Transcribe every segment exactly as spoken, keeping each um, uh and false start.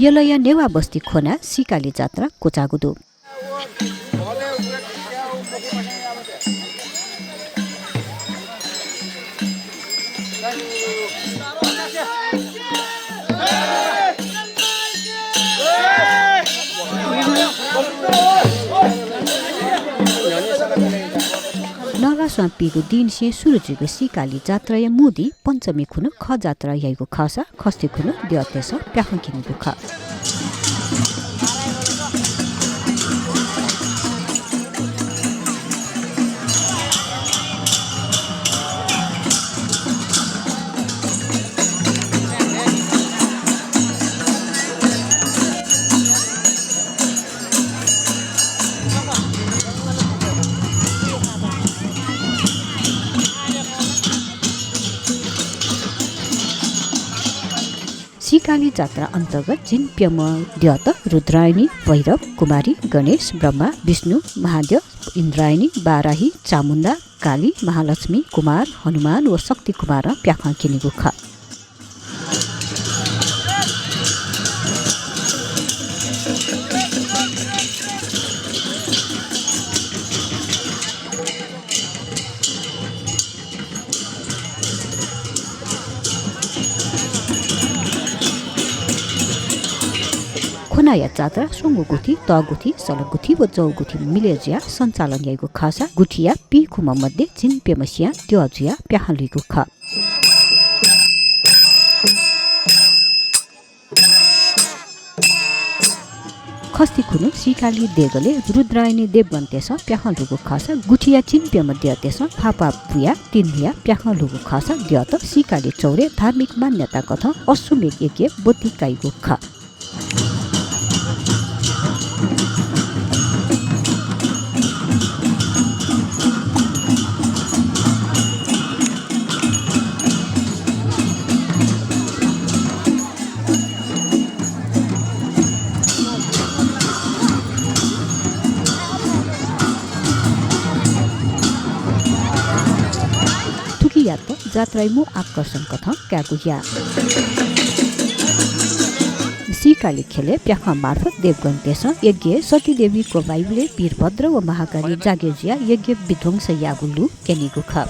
यलया नेवाः बस्ती ख्वनाः सीकाली जात्रा क्वचाःगु दु। नलास्वां पीगु दिंनिसें सुरु जुइगु सीकाली जात्राया मू दिं पञ्चमी खुन्हु खः जात्रा याइगु खःसा खस्ती खुन्हु द्यःतय्‌सं प्याखं क्यनीगु खः। सीकाली जात्रा अन्तर्गत झिंप्यम्ह द्यःत रुद्रायणी, भैरव, कुमारी, गणेश, ब्रह्मा, विष्णु, महाद्यः, इन्द्रायणी, बाराही, चामुण्डा, काली, महालक्ष्मी, कुमार, हनुमान व शक्ति कुमारं प्याखं क्यनीगु खः। ख्वनाया जात्रा स्वंगू गुथि, तःगुथि, सलगुथि व जौगुथि मिलय् जुयाः सञ्चालन याइगु खःसा गुथिया पीखुम्ह मध्ये झिंप्यम्ह सियां द्यः जुयाः प्याखं लुइगु खः। खस्ती खुन्हु सीकाली देगलय् रुद्रायणी देवगणतय्‌सं प्याखं लूगु खःसा गुथिया झिंप्यम्ह द्यःतय्‌सं फापाः बुयाः तिंन्हुयाः प्याखं लूगु खःसा द्यःत सीकाली चौरय् धार्मिक मान्यता कथं अश्वमेध यज्ञय् ब्वति काइगु खः। थुकियात जात्राया मू आकर्षण कथं कायेगु याः। सीकाली ख्यलय् प्याखं मार्फत देवगणतय्‌सं यज्ञय् सतीदेवी क्वबाइबलय् वीरभद्र व महाकाली जागिर जुयाः यज्ञ विध्वंस याःगु लु क्यनीगु खः।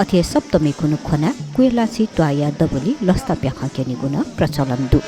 अथे सप्तमी खुन्हु ख्वनाः क्वय्‌लाछि त्वाःया दबुलिइ लसता प्याखं क्यनीगु नं प्रचलन दु।